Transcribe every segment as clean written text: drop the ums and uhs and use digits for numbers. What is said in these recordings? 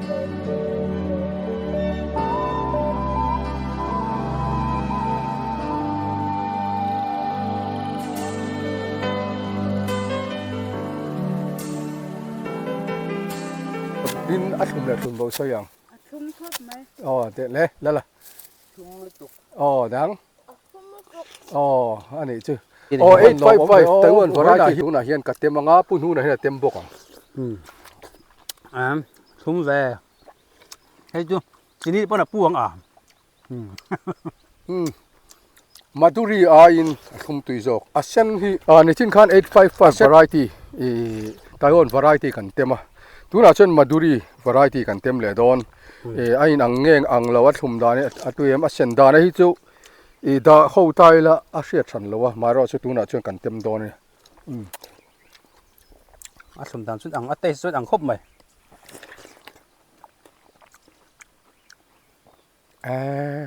Tin a thlum leh thlum bo sawi ang. A thlum khawp mai. Aw teh le la la. Thlum lutuk. Aw dang. A thlum lutuk. Aw a nih chu. Aw 855 Taiwan variety tunah hian ka tem anga pu hnunah hian a tem bawk ang. Umm thlum ve. Hei chu chini pawn a pu ang a. Umm Madhuri aiin a thlum tui zawk. A sen hi ah nichin khan 855 variety ih Taiwan variety kan tem a. Tunah chuan Madhuri variety kan tem leh dawn. Ih a inang nge ang lo a thlum dan hi a tui em a sen dan hi chu ih dah ho ta ila a hriat hran lo a maherawh chu tunah chuan kan tem dawn a ni. Umm A thlum dan chuan ang a taste chuan ang khawp mai. Eee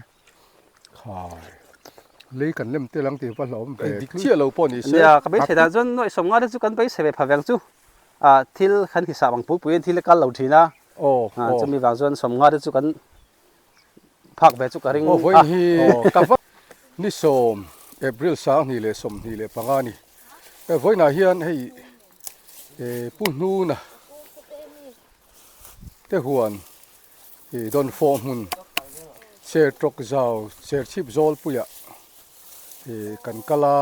khai lei kan lem tel ang tih va hlauhawm ve dik chiah lo pawh ni se. Nia ka beisei dan chuan nuaih sawm nga te chu kan beisei ve pha veng chu ah thil kan hisap ang pui pui in thil a kal lo thin a aw ah chumi vang chuan sawm nga te chu kan phak ve chu ka ring a. Aw vawiin hi ka va ni sawm April 2025 ni vawiinah hian hei Pu Hnuna te huan I dawnfawh hmun ser tawk zau ser chhip zawl puiah ih kan kal a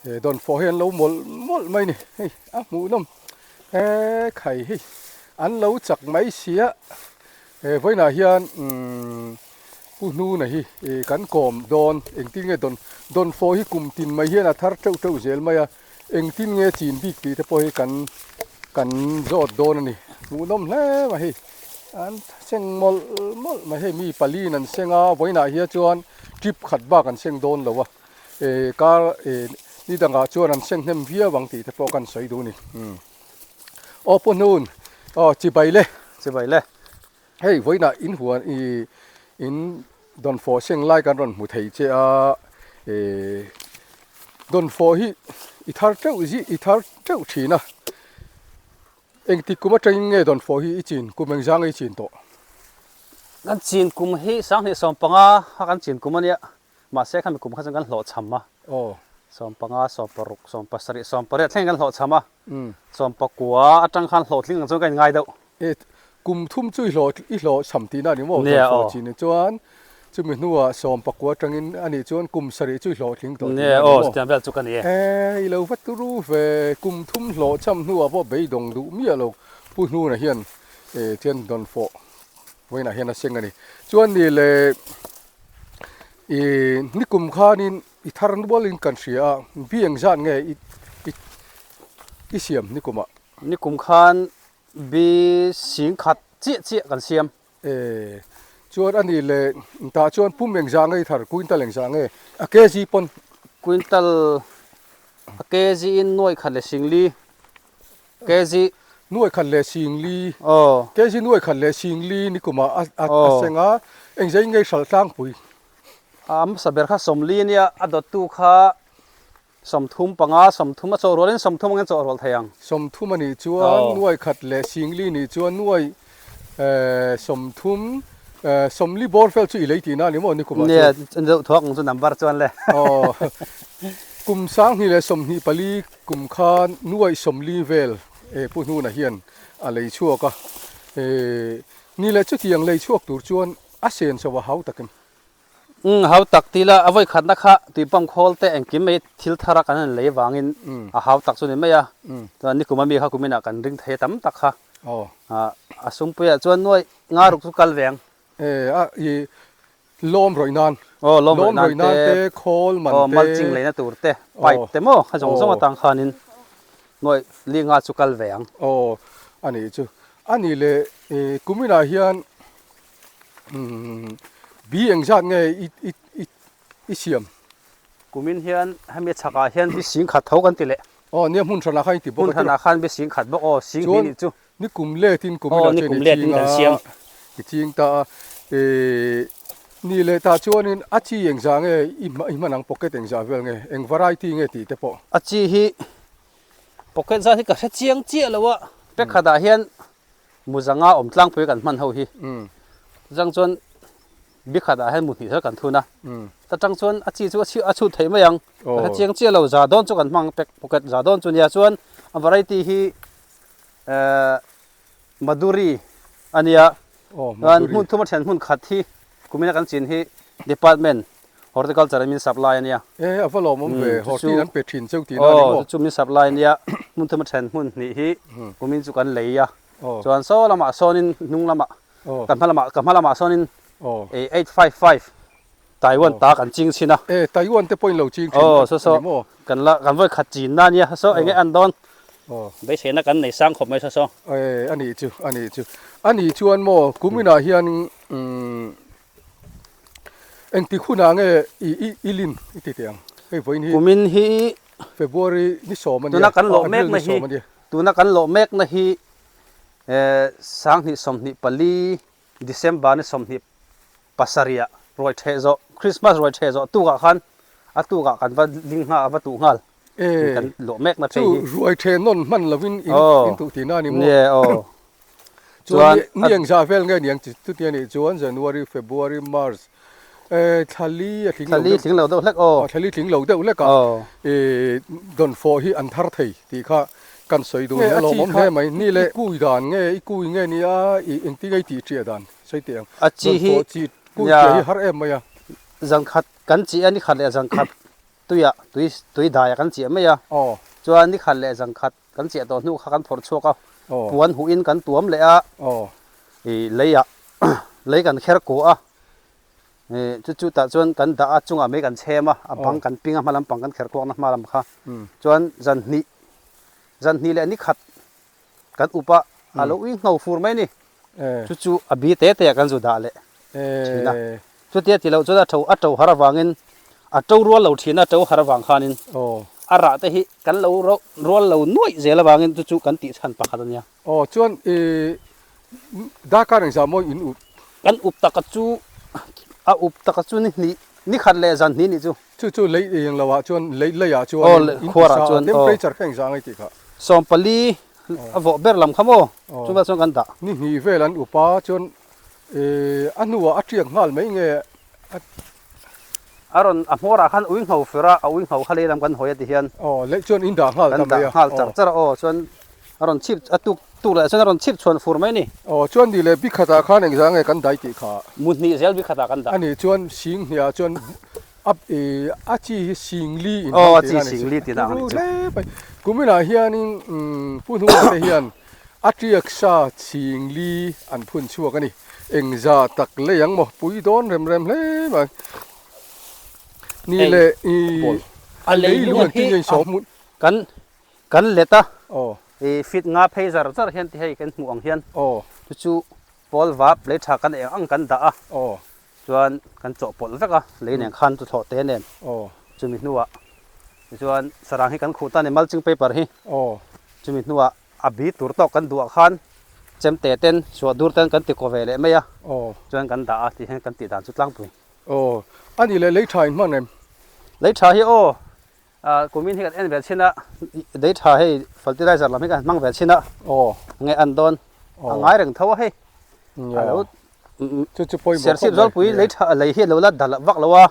he dawnfawh hi an lo mawlh mawlh mai a ni hei a hmuhnawm he khai hi an lo chak mai sia he vawiinah hian umm pu hnuna hi ih kan kawm dawn engtin nge dawn dawnfawh hi kum tin mai hian a thar teuh teuh zel mai a engtin nge chin bik tih te pawh hi kan kan zawt dawn a ni hmuhnawm hle mai hei an seng mawlh mawlh mai hei mi paliin an seng a vawiinah hian chuan trip khat bak an seng dawn lo a eh kar eh ni dangah chuan an seng hnem viau ang tih te pawh kan sawi duh a ni umm aw pu hnun aw chibai le chibai le hei vawiinah in huan ih in Dawnfawh seng lai kan rawn hmu thei che a, eh dawnfawh hi i thar teuh zih i thar teuh thin a, engtik kum atangin nge dawnfawh hi i chin kum engzang nge i chin tawh? Kan chin kum hi 2015 kha kan chin kum a nia, mahse khami kum kha chuan kan hlawhchham a, 15, 16, 17, 18 thlengin kan hlawhchham a, 19 atang khan hlawhtling ang chuan ka inngai deuh. E, kum thum chu i hlawh i hlawh cham tihna a ni maw? Nia aw. Dawnfawh chin ni chuan chumi hnuah 19 atangin a nih chuan kum sarih chu i hlawhtling tawh tihna a ni maw? Nia aw, chutiang vel chu ka ni e. E, i lo va turu ve, kum thum hlawh cham hnuah pawh beidawng duh miah lo Pu Hnuna hian e chuan dawnfawh vawiinah hian a seng a ni. Chuan ni le i nikum khanin i thar nualin kan hria a, bi engzat nge i i i siam nikumah? Nikum khan Bi sing khat chiah chiah kan siam. E, chuan a nih leh tah chuan pum engzah nge i thar, quintal engzah nge? A kg pawn. Quintal a kg in nuai khat leh sing li kg. Nuai khat leh sing li. Aw. Kg nuai khat leh sing li ni kumah a a seng a, engzah in nge i hralh tlangpui? A hmasa ber kha 40 a nia, a dawttu kha 35, 30 a chawh rualin 30 angin chawh rual thei ang. 30 a nih chuan nuai khat leh singli nih chuan nuai 30, 40 bawr vel chu i lei tihna a ni maw nikum ah chuan? Nia, deuh thuak ang chu number chuan le. Aw, kum 2024 kum khan nuai 40 vel Pu Hnuna hian a lei chhuak a, ni leh chutiang lei chhuak tur chuan a senso a hau takin. Umm hau tak ti la, a vawi khatna kha tui pump khawl te engkim mai thil thar a kan han lei vangin a hau tak chu ni mai a, chuan nikum ami kha kuminah kan ring thei a tam tak kha. A sumpuiah chuan nuai nga ruk chu kal ve ang. E a i lawm rawih nan. Aw lawm rawih nan te, khawl man te. Aw mulching leina tur te, pipe te maw kha zawng zawng atang khanin nuai li nga chu kal ve ang. Aw a nih chu. A nih leh kuminah hian Bi engzat nge i i i i siam? Kumin hian hemi chhakah hian bi sing khat tho kan ti leh. Aw nia hmun hranah khan i ti bawk a. Hmun hranah khan bi sing khat bawk aw sing hnih nih chu. Chuan ni kum letin kumin ah chuan i ching a, i ching ta a. Ni leh tah chuanin a chi engzah nge i i hman ang pocket engzah vel nge eng variety nge tih te pawh. A chi hi pocket zat hi ka hre chiang chiah lo a, pek khatah hian. Muzanga awm tlangpui kan hman ho hi. Chutang chuan bi khatah hian mu hnih zel kan thun a. Ta tang chuan a chi chu a chhut theih mai ang. Ka hre chiang chiah lo za dawn chu kan hmang pek pocket za dawn chu nia chuan a variety hi Madhuri a nia. Chuan hmun thum a then hmun khat hi kumina kan chin hi department horticulture in min supply a nia. E a va lawmawm ve horti an pe thin cheu tihna a ni maw? Aw chu min supply a nia hmun thum a then hmun hnih hi kumin chu kan lei a chuan saw lamah sawnin hnung lamah ka hma lamah ka hma lamah sawnin 855 Taiwan ta kan ching chhin a. E Taiwan te pawhin lo ching thin a ni maw? Kan la kan vawi khat chin na nia saw enge an dawn beiseina kan nei sang khawp mai saw saw. E a nih chu a nih chu a nih chuan maw kuminah hian umm engtik hunah nge i i i lin i ti teh ang hei vawiin hi Kumin hi February ni sawm a nia tuna kan lawh mek na hi tuna kan lawh mek na hi 20 24 December ni 20 Pasarih ruai ṭheh zawh, Christmas ruai ṭheh zawh tukah khan a tukah kan va ling nghal, a va tuh nghal kan lawh mek na phei hi. Chu ruai ṭheh nawn hman lovin in tuh tihna a ni maw? Nge aw. Chuan ni engzah vel nge niang chuti a nih chuan January, February, March thla li a tling lo deuh. Thla li tling lo deuh hlek aw. Thla li tling lo deuh hlek a dawnfawh hi an thar thei tih kha kan sawi duh nia lawmawm hle mai. Ni leh i kui dan nge i kui nge nia i engtin nge i tih ṭiah dan? Sawi teh ang. A chi hi Dawnfawh chi kui tia hi har em mai a. Zangkhat kan chi a nikhat leh zangkhat tuiah tui tui daiah kan chiah mai a. Aw. Chuan nikhat leh zangkhat kan chiah tawh hnu kha kan phawrh chhuak a. Aw. Puan huh in kan tuam leh a. Aw. I leiah lei kan kher kuah a. I chu chu tah chuan kan dah a chungah mei kan chhem a. A bang kan ping a hma lampang kan kher kuakna hma lam kha. Chuan zan hnih zan hnih leh nikhat kan up a a lo ui ngho fur mai a ni. Chu chu a bi te te ah kan zu dah leh thin a. Chutia ti loh chuan a tho a to har avangin a to rual lo thin a, a to har avang khanin a rah te hi kan lo rual lo nuaih zel avangin chu chu kan tih chhan pakhat a nia. Aw chuan i darkar engzah maw in up? Kan up taka chu a up taka chu ni hnih ni khat leh zan hnih nih chu. Chu chu lei eng lo ah chuan lei lei ah chuan in ti sa a temperature kha engzah ngai tih kha. 14 a vawh ber lam kha maw chu vel chuan kan dah. Ni hnih vel an up a chuan a hnuah a tiak nghal mai nge a. A rawn a hmawr ah khan ui ngho fer a a ui ngho kha lei lam kan hawi a ti hian. Aw lei chuan in dah nghal ta mai a. Kan dah nghal char char a aw chuan a rawn chhip a tuk tuk leh chuan a rawn chhip chhuan fur mai a ni. Aw chuan ni leh bikhat ah khan engzah nge kan dai tih kha. Mu hnih zel bikhat ah kan dah. A nih chuan sing hnih ah chuan A a chi hi singli in hmang tih a ni chu. A turu hle mai. Kuminah hianin Pu Hnunga te hian a tiak sa singli an phun chhuak a ni. Engzah tak lei ang maw? Pui dawn rem rem hle mai. Ni leh i a leilung an tin in sawm hmun. Kan kan let a. I fit nga phei zar zar hian ti hei kan hmuh ang hian. Chu chu pawl vap lei tha kan eng ang kan dah a. Chuan kan chawhpawlh vek a, lei nen khan chu thlawh te nen chumi hnuah tichuan sarang hi kan khuh ta a ni mulching paper hi chumi hnuah a bi tur tawk kan duhah khan chemte ten suah dur ten kan ti kaw ve leh mai a chuan kan dah a tih hian kan tih dan chu tlangpui. Aw a nih leh lei tha in hman em? Lei tha hi aw kumin hi kan en ve chhin a lei tha hei fertilizer lam hi kan hmang ve chhin a nge an dawn a ngai reng tho a hei a lo Chu chu pawimawh khawp mai. Serchhip zawlpui lei tha lei hi a lo la dal vak lo a,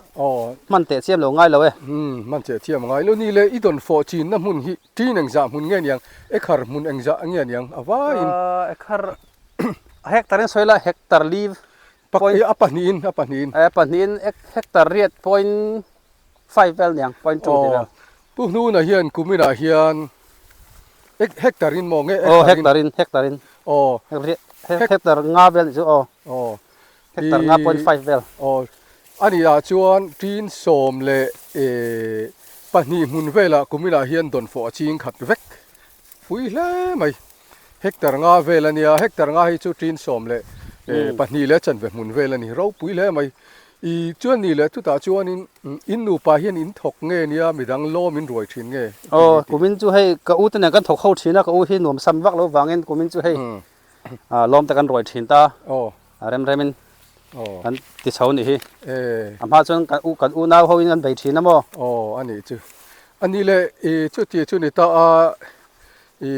hman teh chiam lo ngai lo e. Umm hman teh chiam ngai lo ni le, i dawn fawh chinna hmun hi ṭin engzah hmun nge niang, ekhar hmun engzah nge niang a vaiin. Ekhar hectare in sawi la hectare li point. A pahnihin a pahnihin. A pahnihin hectare riat point five vel niang point two ti vel. Pu Hnuna hian kuminah hian hectare in maw nge hectare in? Aw hectare in hectare in. Aw. Hectare nga vel nih chu aw. Aw. Hectare nga point five vel. Aw. Ani ah chuan tin sawm leh pahnih hmun velah kuminah hian dawnfawh a ching khat vek. Pui hle mai. Hectare nga vel a nia, hectare nga hi chu tin sawm leh pahnih leh chanve hmun vel a ni. Ropui hle mai. I chuan ni leh chutah chuanin in nupa hian in thawk nge nia midang lawm in ruai thin nge? Aw, kumin chu hei ka u te nen kan thawk ho thin a, ka u hi nuam sam vak lo vangin kumin chu hei lawm te kan ruai thin ta. A rem remin kan ti chho nih hi. A hma chuan kan u kan unau ho in kan bei thin a maw? Aw, a nih chu. A nih leh i chuti chu ni ta a, i.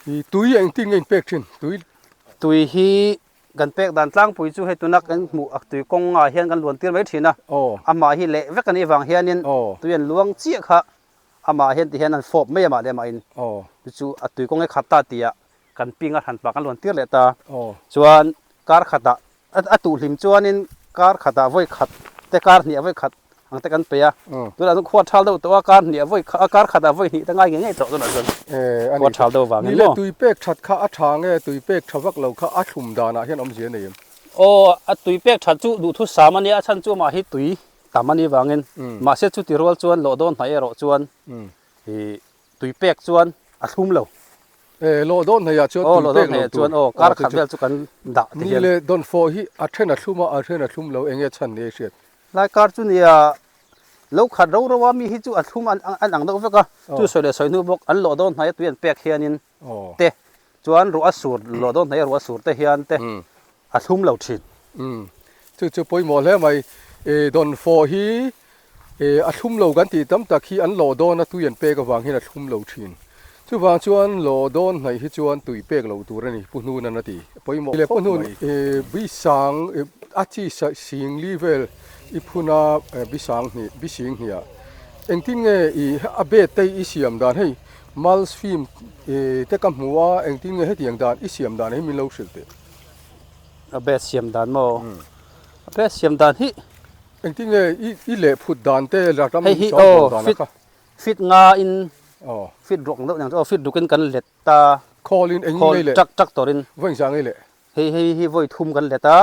I tui engtin nge in pek thin? Tui. Tui hi kan pek dan tlangpui chu hei tuna kan hmuh a tui kawngah hian kan luan tir mai thin a. Amah hi leh vek a nih vang hianin tui an luang chiah kha amah hian ti hian an fawp mai amah leh amahin. Chu chu a tui kawng hi khat ta tih ah kan ping a hran pah kan luan tir leh ta. Chuan kar khatah a tuh hlim chuanin kar khatah vawi khat te kar hnih ah vawi khat ang te kan pe a. Tunah chuan khua thal deuh tawh a kar hnih ah vawi khat kar khatah vawi hnih te ngai ngei ngei tawh tunah chuan khua thal deuh vangin maw. Ni le tui pek that kha a tha nge tui pek tha vak lo kha a thlum danah hian awmzia nei em? Aw a tui pek that chu duhthusam a nia a chhan chu amah hi tui tam a nih vangin mahse chuti rual chuan lawh dawn hnaih erawh chuan ih tui pek chuan a thlum lo. E lawh dawn hnaihah chuan tui pek lo tur. Aw kar khat vel chu kan dah ti hian. Ni le dawnfawh hi a then a thlum a a then a thlum lo eng nge chhan ni a hriat? Lai kar chu nia lo khat ro ro a mi hi chu a thlum an ang deuh vek a chu sawi leh sawi hnu bawk an lawh dawn hnaih a tui an pek hianin te chuan ruah a sur lawh dawn hnaih a ruah a sur te hian te a thlum lo thin. Umm chu chu pawimawh hle mai. E dawnfawh hi e a thlum lo kan tih tam tak hi an lawh dawn a tui an pek avang hian a thlum lo thin. Chuvang chuan lawh dawn hnaih hi chuan tui pek loh tur a ni Pu Hnunan a ti. Pawimawh khawp mai. E bisang e a chi sing li vel i phun a bisang hnih bising hnih ah engtin nge i a bet te i siam dan hei mulch film e te ka hmu a engtin nge hetiang dan i siam dan hi min lo hrilh teh. A bed siam dan maw? A bed siam dan hi. Engtin nge i i leh phut dan te la ram Hei hi aw fit fit nga in fit ruk ang deuh niang chu aw fit ruk in kan let ta. Khawl in eng ngei leh? Khawl tractor in. Vawi engzah ngei leh? Hei hei hi vawi thum kan let a.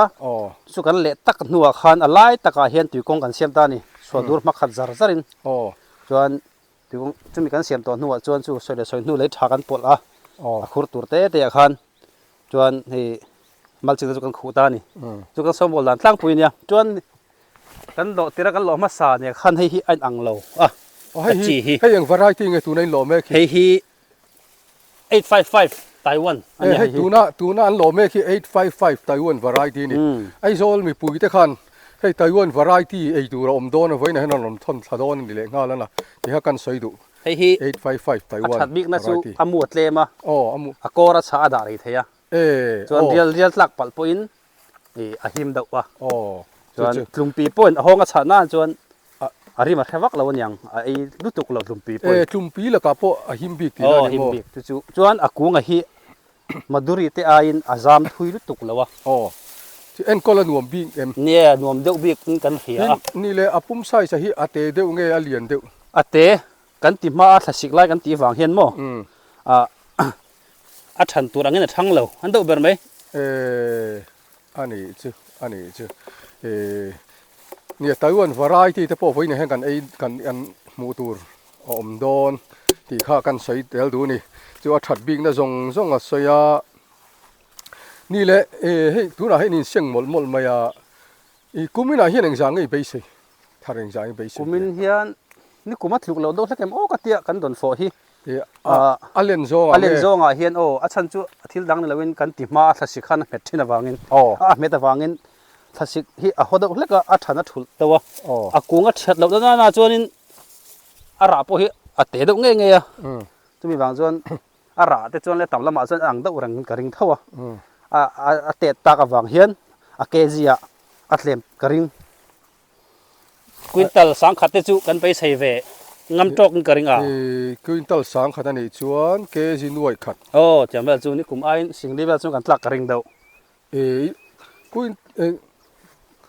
Chu kan leh tak hnuah khan a lai takah hian tuikawng kan siam ta a ni. Chhuah dur hma khat zar zar in. Chuan tuikawng chumi kan siam tawh hnuah chuan chu sawi leh sawi hnu lei tha kan pawlh a. A khur tur te te ah khan Chuan hei mulching te chu kan khuh ta a ni. Chu kan sawmbawl dan tlangpui a nia. Chuan kan lawh tir a kan lawh hmasa nia khan hei hi a inang lo a, a chi hi. Hei eng variety nge tuna in lawh mek hi? Hei hi 855 Taiwan a nia hei hi. Tuna tuna an lawh mek hi 855 Taiwan variety a ni. Aizawl mipui te khan hei Taiwan variety ei tur a awm dawn a vawiinah hian an rawn thawn thla dawn a ni lehnghal a na ti kha kan sawi duh. Hei hi a that bikna chu a mu a tlem a, a kawr a chhah a dah rei thei a, chuan rial rial tlak palh pawhin a him deuh a, chuan tlumpi pawhin a hawng a chhah nan chuan a rim a hre vak lo aniang, a ei lutuk lo tlumpi pawhin. Tlumpi lakah pawh a him bik tih na ni maw? Chu chu chuan a kunga hi Madhuri te aiin a zam thui lutuk lo a. Aw, chu enkawl a nuam bik em? Nia, nuam deuh bik in kan hria a. Ni le, a pum size a hi a te deuh nge a lian deuh? A te, kan ti hma a thlasik lai kan tih vang hian maw a than tur angin a thang lo an deuh ber mai. E, a nih chu, a nih chu. E, nia Taiwan variety te pawh vawiin ah hian kan ei kan an hmuh tur a awm dawn tih kha kan sawi tel duh a ni. Chu a that bikna zawng zawng a sawi a, ni le e hei tunah hian inseng mawlh mawlh mai a, i kuminah hian engzah nge i beisei? Thar engzah nge i beisei? Kumin hian ni kum a tluk loh deuh hlek em aw ka tia kan dawn fawh hi. A len zawngah nge? A len zawngah hian aw a chhan chu thil dang ni loin kan ti hma a thlasik khan a hmet thin avangin a hmet avangin thlasik hi a haw deuh hlek a, a than a thulh deuh a, a kung a thiat loh na na chuanin a rah pawh hi a te deuh ngei ngei a, chumi vang chuan a rah te chuan leh tam lamah chuan a ang deuh reng ka ring tho a, a tet tak avang hian a kg ah a tlem ka ring. Quintal sangkhat te chu kan beisei ve ngam tawk in ka ring a. Quintal sangkhat a nih chuan kg nuai khat. Aw tiang vel chu nikum aiin singli vel chuan kan tlak ka ring deuh.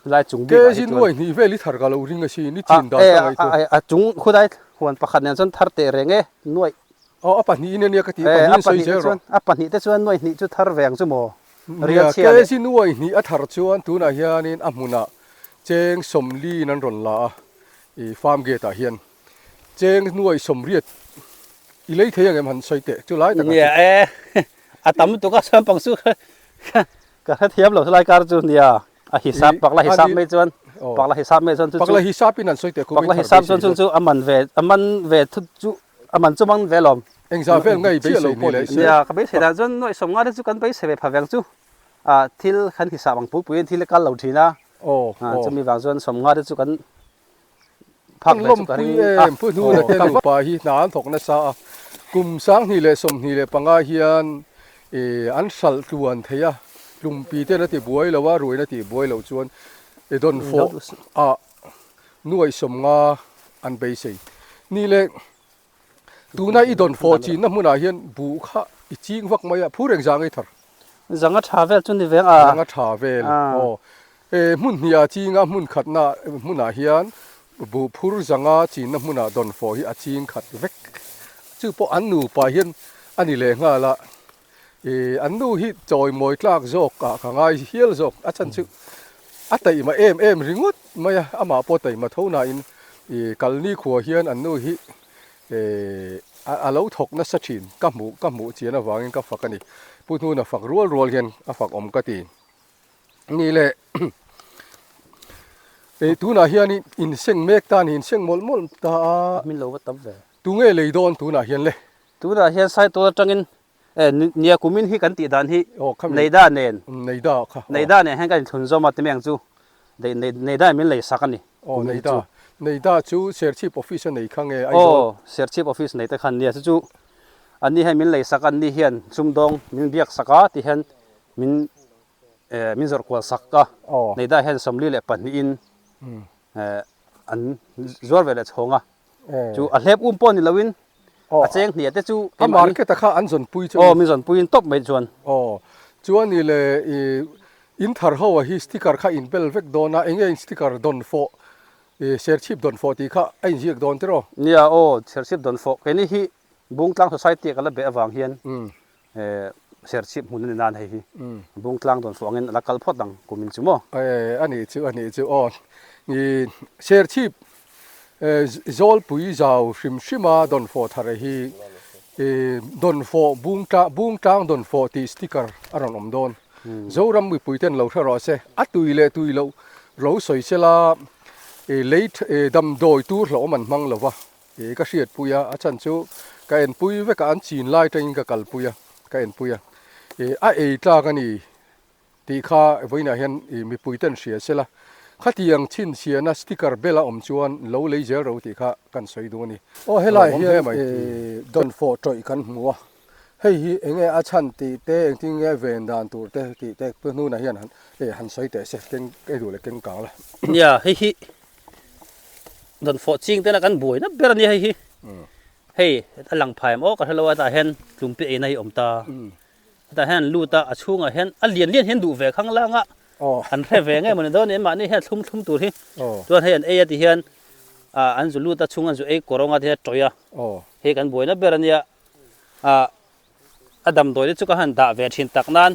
Lai chung bik ah hi chuan. Kg nuai hnih vel i thar ka lo ring a sin i chin dan ka ngaihtuah. A chung khudai huan pakhat nen chuan thar teh reng e nuai. Aw a pahnih in ania ka ti a pahnih in sawi zel rawh. A pahnih te chuan nuai hnih chu thar ve ang chu maw. Nia kg nuai hnih a thar chuan tunah hianin a hmunah cheng sawmli in an rawn la a i farm gate ah hian cheng nuai sawmriat i lei thei ang em han sawi teh chu lai takah chu. Nia e a tam lutuk a chuan pang chu ka hrethiam lo helai kar chu nia a hisap pakla hisap mai chuan pakla hisap mai chuan chu pakla hisap in an sawi teh pakla hisap chuan chu chu a man ve a man ve thut chu a man chu mang ve lawm. Engzah vel ngei beisei ni leh se. Nia ka beisei dan chuan nuai sawm nga te chu kan beisei ve pha veng chu a thil kan hisap ang pui pui in thil a kal lo thin a chumi vang chuan sawm nga te chu kan phak ve chu ka ring a. Pu Hnuna te nupa hi hna an thawk nasa a, kum 25 leh 25 hian. Ih an hralh tluan thei a, tlumpi ten a ti buai lo a, ruain a tih buai loh chuan i dawnfawh ah nuaihsawm nga an beisei. Ni le tuna i dawnfawh chinna hmunah hian buh kha i ching vak mai a, phur eng zang ei thar? Zang a tha vel chu ni veng a. Zang a tha vel aw. E hmun hnih ah ching a, hmun khatna hmunah hian buh phur zanga chinna hmunah dawnfawh hi a ching khat vek. Chu pawh an nupa hian a ni leh nghal a, e an nu hi chawimawi tlak zawk ah ka ngai hial zawk. A chhan chu a taihma em em ringawt mai a, amah pawh taihma tho nain e kalni khua hian an nu hi e a lo thawk nasa thin. Ka hmuh ka hmuh chian avangin ka fak a ni. Pu Hnuna fak rual rual hian a fak awm ka ti. Ni le e tunah hian in seng mek ta a ni in seng mawlh mawlh ta a. Min lo va tam ve. Tunge lei dawn tunah hian le? Tunah hian Saitual atangin e nia kumin hi kan tih dan hi Neida nen Neida kha Neida nen hian kan inthlun zawm a ti mai ang chu Neida in min lei sak a ni. Aw Neida Neida chu Serchhip office a nei kha nge Aizawl? Aw Serchhip office nei te khan nia chu chu anni hian min lei sak a anni hian sumdawng min biak sak a ti hian min min zawrh kual sak a Neida hian 42 in an zuar ve leh chhawng a. Chu a hlep um pawh ni loin a cheng hniah te chu A market a kha an zawn pui chu. Aw min zawn puiin tawp mai chuan. Aw chuan i le i in thar ho a hi sticker kha in bel vek dawn a enge in sticker dawn fawh i serchhip dawn fawh tih kha a inziak dawn tiraw? Nia aw serchhip dawn fawh keini hi Bungtlang Society a ka la beh avang hian serchhip hmun a ni nan hei hi Bungtlang dawn fawh angin a la kal phawt ang kumin chu maw? A nih chu a nih chu aw i serchhip Zawlpui zau hrim hrima dawnfawh thar hi dawnfawh Bungtlang dawnfawh tih sticker a rawn awm dawn. Zoram mipui ten lo hre rawh se, a tui leh tui loh lo sawi sela lei damdawi tur hlauhawm an hmang lo va, ka hriatpui a, a chhan chu ka enpui vek a, an chin lai atangin ka kalpui a, ka enpui a, a ei tlak a ni. Tih kha vawiinah hian i mipui ten hria sela, khatiang chhinchhiahna sticker bel a awm chuan lo lei zel ro tih kha kan sawi duh a ni. Aw helai hian dawnfawh tawih kan hmu a, hei hi enge a chhan tih te engtin nge ven dan tur te tih te pu hnunah hian han sawi teh se, keng ei duh leh keng kang la. Nia, hei hi dawnfawh ching tena kan buaina ber a nia hei hi. Hei a lang phai em aw ka hre lo a, tah hian tlumpi eina hi a awm ta. Hetah hian an lut a, a chhungah hian a lian lian hian duh ve khang lang a, an hre ve ngei mawni dawn ni, mahni hian thlum thlum tur hi. Chuan hei an ei a ti hian ah an zu lut a, chhung an zu ei kawr awnga ti hian a tawih a, hei kan buaina ber a nia, ah a damdawi te chu ka han dah ve thin tak nan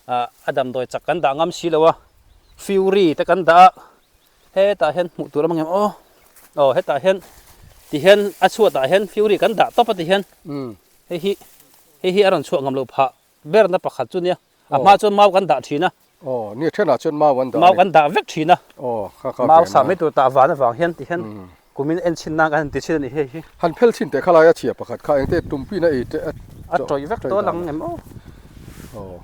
ah a damdawi chak kan dah ngam si lo a, fury te kan dah a, hetah hian hmuh tur a awm ang em aw, aw hetah hian ti hian a chhuatah hian fury kan dah tawp a ti hian hei hi. Hei hi a rawn chhuah ngam loh phah berna pakhat chu nia. A hma chuan mau kan dah thin a. Aw, nia thenah chuan mau an dah a ni. Mau kan dah vek thin a. Aw, kha kha Mau sa mai tur tah van avang hian ti hian kumin en chhin nan kan han ti chhin a ni hei hi. Han phel chhin teh kha laia chhia pakhat kha engte tumpin a ei teh a tawih vek tawh lang em aw. Aw,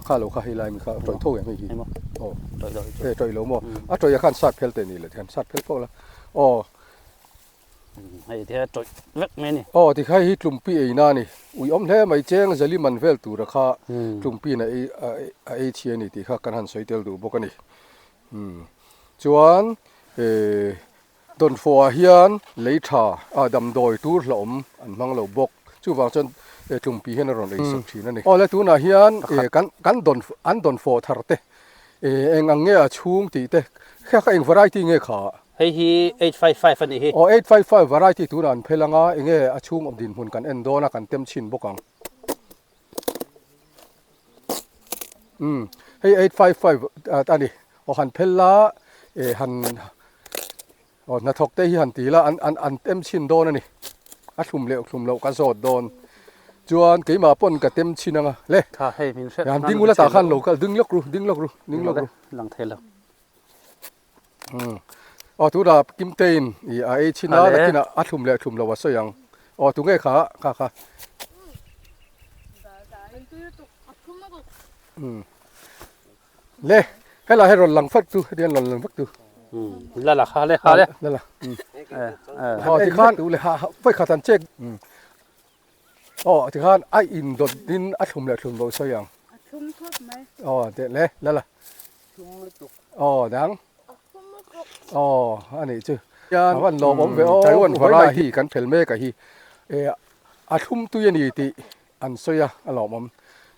kha lo kha hei lai mi kha tawih tho em hei hi. Aw, tawih lo hi chu. E tawih lo maw? A tawih ah khan sat phel teh ni le tikhan sat phel fo la. Aw. Hei te a tawih vek mai a ni. Aw tikha hi tlumpi ei na a ni. Ui awm hle mai cheng zali man vel tura kha tlumpi in a ei a ei chhi a ni tih kha kan han sawi tel duh bawk a ni. Umm chuan eh Dawnfawh ah hian lei tha ah damdawi tur hlauhawm an hmang lo bawk. Chuvang chuan eh tlumpi hian a rawn ei sak thin a ni. Aw le tunah hian eh kan kan dawn an dawnfawh thar te eh eng ang nge a chhung tih te kha kha eng variety nge kha? Hei hi 855 a nih hi. Aw 855 variety tunah an phel anga enge a chhung awm dinhmun kan en dawn a kan tem chhin bawk ang. Umm hei 855 a ni. Aw han phel la eh han aw hnathawk te hi han ti la an an an tem chhin dawn a ni. A thlum leh thlum loh ka zawt dawn. Chuan keimah pawn ka tem chhin anga le. Tha hei min hriat Han ding ula tah khan lo kal ding lawk ru ding lawk ru ding lawk ru. Lang thei lo. Aw tunah Kimtein i a ei chhin a nakinah a thlum leh thlum lo a sawi ang. Aw tunge kha kha kha. Le helai hi rawn lang fat chu hetiang rawn lang vek tu. La la kha le kha le. La la. Aw tikhan vawi khat an check. Aw tikhan a indawt in a thlum leh thlum lo sawi ang. A thlum khawp mai. Aw teh le la la. Thlum lutuk. Aw dang. A thlum lutuk. Aw a nih chu. A van lawm awm ve aw. Taiwan variety kan phel mek a hi. A thlum tui a ni tih an sawi a, a lawmawm.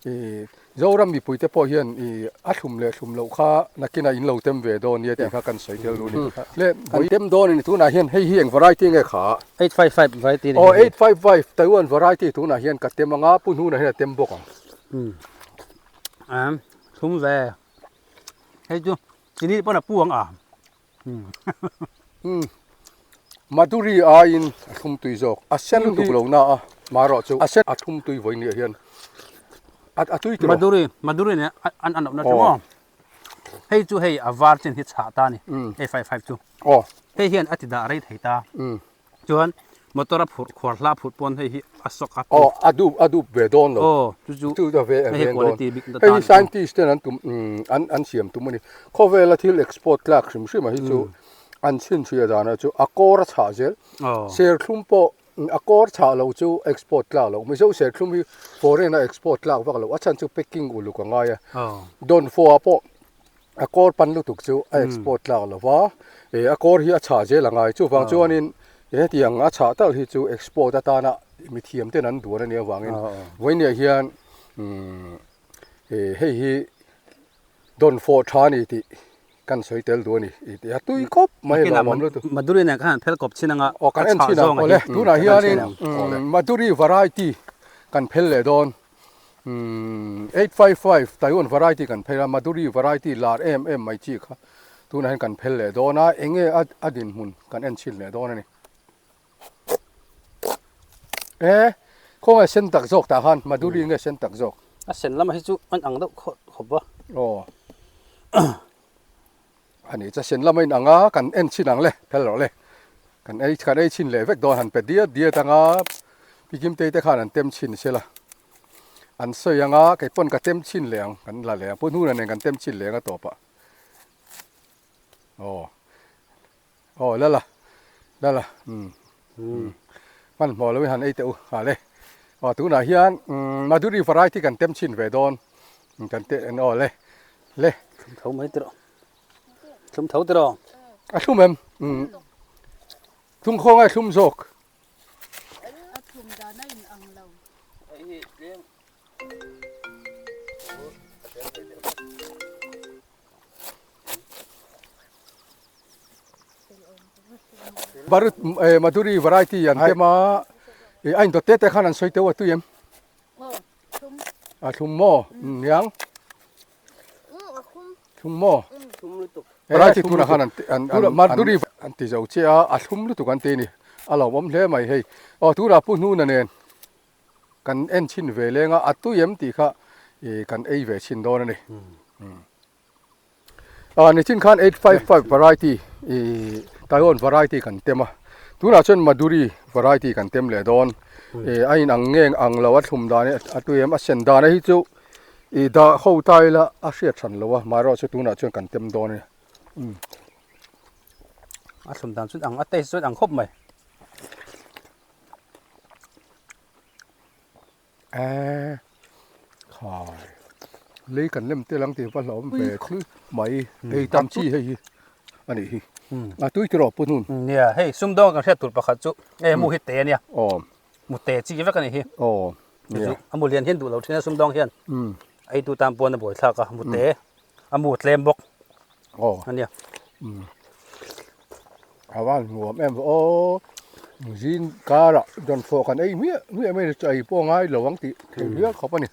Ih Zoram mipuite pawh hian ih a thlum leh thlum loh kha nakinah in lo tem ve dawn nia tih kha kan sawi tel duh a ni. Le kan tem dawn a ni tunah hian hei hi eng variety nge kha? 855 variety a ni. Aw 855 Taiwan variety tunah hian ka tem anga Pu Hnuna hian a tem bawk ang. Umm thlum ve. Hei chu chini pawn a pu ang a. Umm Madhuri aiin a thlum tui zawk a sen lutuk lo na a marawh chu a sen a thlum tui vawi nia hian a tui tiraw. Madhuri Madhuri nen an an awmna chu maw hei chu hei a var chin hi chhah ta a ni 855 chu hei hian a ti dah rei thei ta. Chuan motor a phurh khuar hla phurh pawn hei hi a sawk a. Aw a dup a dup ve dawn lo. Aw chu chu chu a ve a hei ve dawn. Quality bik Hei hi scientist ten an tum an an siam tum a ni. Khawvela thil export tlak hrim hrim a hi chu an chhinchhiah danah chu a kawr a chhah zel. Aw. Serthlum pawh a kawr chhah lo chu export tlak lo. Mizo serthlum hi foreign a export tlak vak lo. A chhan chu packing uluk a ngai a. Aw. Dawnfawh ah pawh A kawr pan lutuk chu a export tlak lo va, eh a kawr hi a chhah zel a ngai. Chuvang chuanin hetiang a chhah talh hi chu export atana mithiam ten an duan a nih avangin vawinia hian umm eh hei hi dawnfawh tha a ni tih kan sawi tel duh a ni tih a tui khawp mai a lawmawm lutuk. Madhuri nen khan an phel kawp chin anga a chhah zawng a hi. Tunah hianin Madhuri variety kan phel leh dawn. Umm 855 Taiwan variety kan phel a, Madhuri variety lar em em mai chi kha tunah hian kan phel leh dawn a, enge a a dinhmun kan en chhin leh dawn a ni. E khawnge sen tak zawk tah khan Madhuri nge sen tak zawk? A sen lamah hi chu an ang deuh khawp khawp a. Aw a ni cha sen lama in ang a kan en chhin ang le phel rawh le kan ei kan ei chhin leh vek dawn han pe diat diat anga pi Kimtei te khan an tem chhin sela an sawi anga kei pawn ka tem chhin leh ang kan la leh ang Pu Hnuna nen kan tem chhin leh ang a tawp ah aw aw la la la la umm hmanhmawh lo in han ei teh u ha le aw tunah hian umm Madhuri variety kan tem chhin ve dawn kan te aw le le. Thlum tho mai tiraw. Thlum tho tiraw. A thlum em? Umm. Thlum khaw ngai thlum zawk. A thlum dan a in ang lo. Barut Madhuri variety an tem a, a indawt te te khan an sawi teuh a tui em? A thlum maw? Niang. Thlum maw? Variety tunah khan an an Madhuri an ti zo che a, a thlum lutuk an ti a ni. A lawmawm hle mai hei. Aw tunah Pu Hnuna nen kan en chhin ve leng a, a tui em tih kha kan ei ve chhin dawn a ni. Ah nichin khan 855 variety ih Taiwan variety kan tem a tunah chuan Madhuri variety kan tem leh dawn ih a in ang nge ang lo a thlum dan hi a tui em a sen dan hi chu ih dah ho ta ila a hriat hran lo a maherawh chu tunah chuan kan tem dawn a ni umm. A thlum dan chuan ang a taste chuan ang khawp mai. Eee khai lei kan lem tel ang tih va hlauhawm ve thil mai ei tam chi hei hi a nih hi a tui tiraw pu hnun nia hei sumdawng kan hriat tur pakhat chu hei mu hi te a nia aw mu te chi vek a nih hi aw nia a mu lian hian duh lo thin a sumdawng hian ei tu tan pawn a buai thlak a mu te a mu tlem bawk aw a nia A van nuam em aw zing karah dawnfawh kan ei hmiah hmiah mai chu ei pawh a ngai lo ang tih theih hliah khawp a ni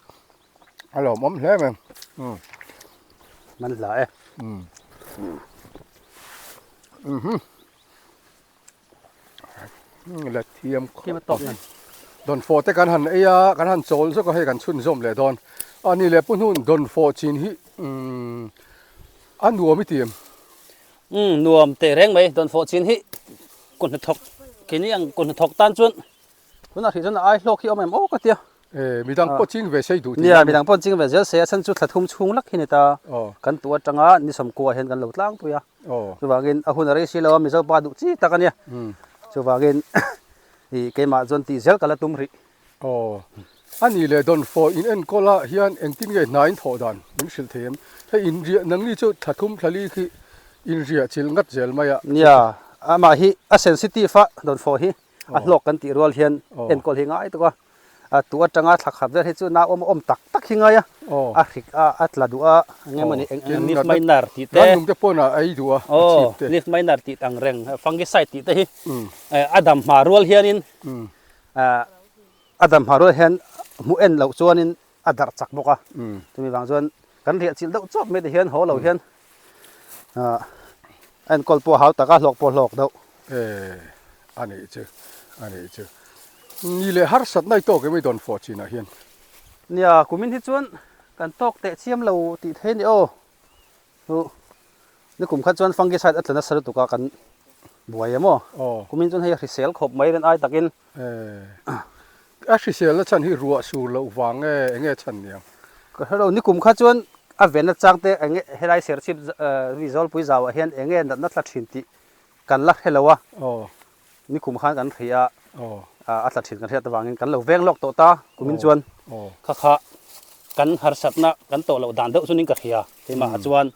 a lawmawm hle mai umm man hla e umm mhm la thiam khawp dawnfawh te kan han ei a kan han chawl zawk a hei kan chhunzawm leh dawn a ni leh pu hnun dawnfawh chin hi umm a nuam i ti em. Umm nuam teh reng mai dawnfawh chin hi kut hnathawk keini ang kut hnathawk tan chuan tunah hrih chuan a ai hlawk hi a awm em aw ka tia. E midang pawh ching ve sei duh tih Nia midang pawh ching ve zel se a chhan chu thla thum chhung lak hi ni ta kan tuh atanga ni sawmkua hian kan lo tlangpui a chuvangin a hun a rei si lo a Mizo pa duh chi tak a nia chuvangin ih keimah chuan tih zel ka la tum rih. Aw. A nih leh dawnfawh in enkawl ah hian engtin nge hna in thawh dan min hrilh thei em? Hei in riah nangni chu thla thum thla li khi in riah chilh ngat zel mai a. Nia, amah hi a sensitive a dawnfawh hi a hlawk kan tih rual hian enkawl hi ngai tuk a. A tu atanga thla khat vel hi chu nau awm a awm tak tak hi ngai a, a hrik a, a tla duh a, eng nge mawni eng leaf miner tih te, Rannung te pawn a ei duh a, a chhip te. Leaf miner tih ang reng, fungicide tih te hi a dam hma rual hianin a dam hma rual hian hmuh en loh chuanin a darh chak bawk a, chumi vang chuan kan riah chilh deuh chawp mai te hian haw lo hian a enkawl pawh a hau tak a, hlawk pawh a hlawk deuh. E, a nih chu, a nih chu. Ni leh harsat nai tawk em i dawn fawh chinah hian? Nia, kumin hi chuan kan tawk teh chiam lo tih thei a ni aw. Chu ni kum khat chuan fungicide a tla nasa lutuk a kan buai em aw. Kumin chuan hei a hrisel khawp mai rin ai takin. E, a hriselna chhan hi ruah sur loh vang nge eng nge chhan niang? Ka hre lo, ni kum khat chuan a venna chang te eng nge helai serchhip Zawlpui zauah hian eng nge natna tla thin tih Kan la hre lo a, nikum khan kan hria a, a tla thin kan hriat avangin kan lo veng lawk tawh ta, kumin chuan kha kha kan harsatna kan tawh loh dan deuh chunin ka hria keimah ah chuan.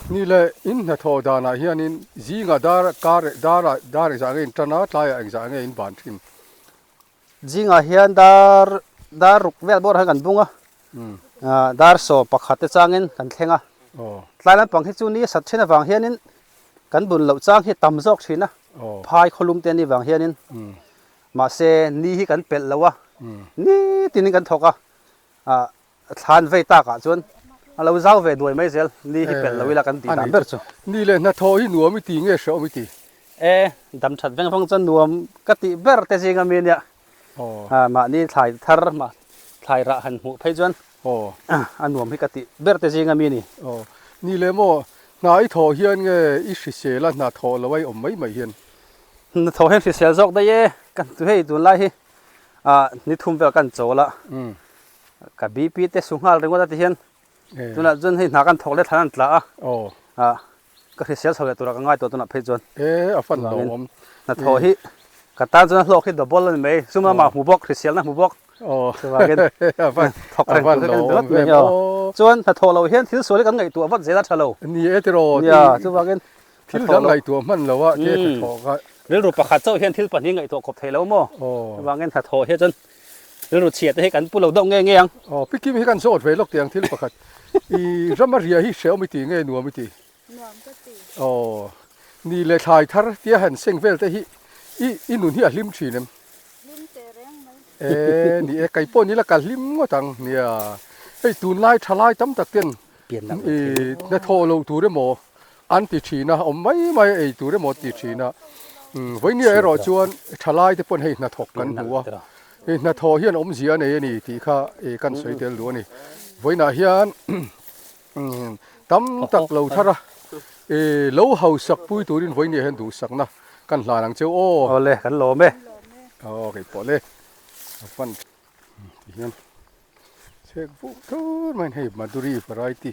Ni le, in hnathawh danah hianin zingah dar kar dar ah dar engzah nge in tan a, tlaiah engzah nge in ban thin? Zingah hian dar dar ruk vel bawrah hian kan bung a, dar saw pakhat te changin kan thleng a. Tlai lampang hi chu ni a sat thin avang hianin kan bun loh chang hi tam zawk thin a, phai khawlum te anih vang hianin mahse ni hi kan pelh lo a, nitinin kan thawk a, thlan vei takah chuan a lo zau ve duai mai zel, ni hi pelh lo ila kan tih dan ber chu. Ni leh hnathawh hi nuam i ti nge hrehawm i ti? E, dam that veng vang chuan nuam ka tih ber te zinga mi nia. Mahni thlai thar thlai rah han hmuh phei chuan a nuam hi ka tih ber te zinga mi ni. Ni leh maw, hna i thawh hian nge i hrisel a hna thawh lo a i awm mai mai hian? Hna thawh hian hrisel zawk daih e, ka hei tunlai hi ni thum vel kan chawl a. Ka BP te su nghal ringawt a ti hian tunah chuan hei hna kan thawk leh thlan an tla a, ka hrisel chho leh turah ka ngai tawh tunah phei chuan. E a fan lo awm. Hnathawh hi ka tan chuan hlawk hi double a ni mai, sum lamah hmu bawk, hriselna hmu bawk. Chuvangin thawk reng tur hi kan ringawt mai a. Chuan hnathawh loh hian thil sual hi kan ngaihtuah vat zel a tha lo. Ni e tiraw. Nia, chuvangin thil dang ngaihtuah hman lo a te hnathawh kha. Rilru pakhat chauh hian thil pahnih ngaihtuah khawp thei lo maw? Chuvangin hnathawh hi chuan Rilru chhia te hi kan pu lo deuh nge nge ang. Aw, pi Kim hi kan zawt ve lawk tiang thil pakhat. I rama ria hi hrehawm i ti nge nuam i ti? Nuam ka ti. Aw, ni leh thlai thar tia han seng vel te hi i i nun hi a hlim thin em? Hlim teh reng mai. E, ni e, kei pawh ni la ka hlim ngawt ang. Nia, hei tunlai thalai tam tak ten i hnathawh loh tur emaw an ti thin a, awm mai mai ei tur emaw ti thin a. Vawinia erawh chuan thalai te pawn hei hnathawk kan hmu a, hei hnathawh hian awmzia a nei a ni tih kha kan sawi tel duh a ni. Vawiinah hian tam tak lo thar a, lo hausak pui turin vawinia hian duhsakna kan hlan ang cheu aw. Awle, kan lawm e. Aw, kei pawh le. A fan ti hian. Chhek vuh thur mai hei Madhuri variety.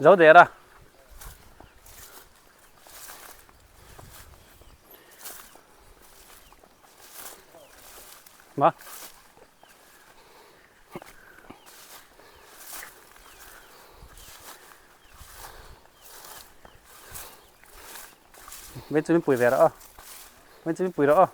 Zo der a. Ma. Bên chu min pui ve rawh aw. Bên chu min pui rawh aw.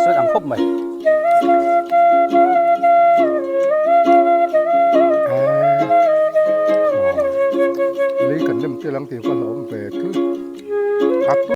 chuan ang khawp mai. Lei kan lem tel ang tih ka hlauhawm ve thul.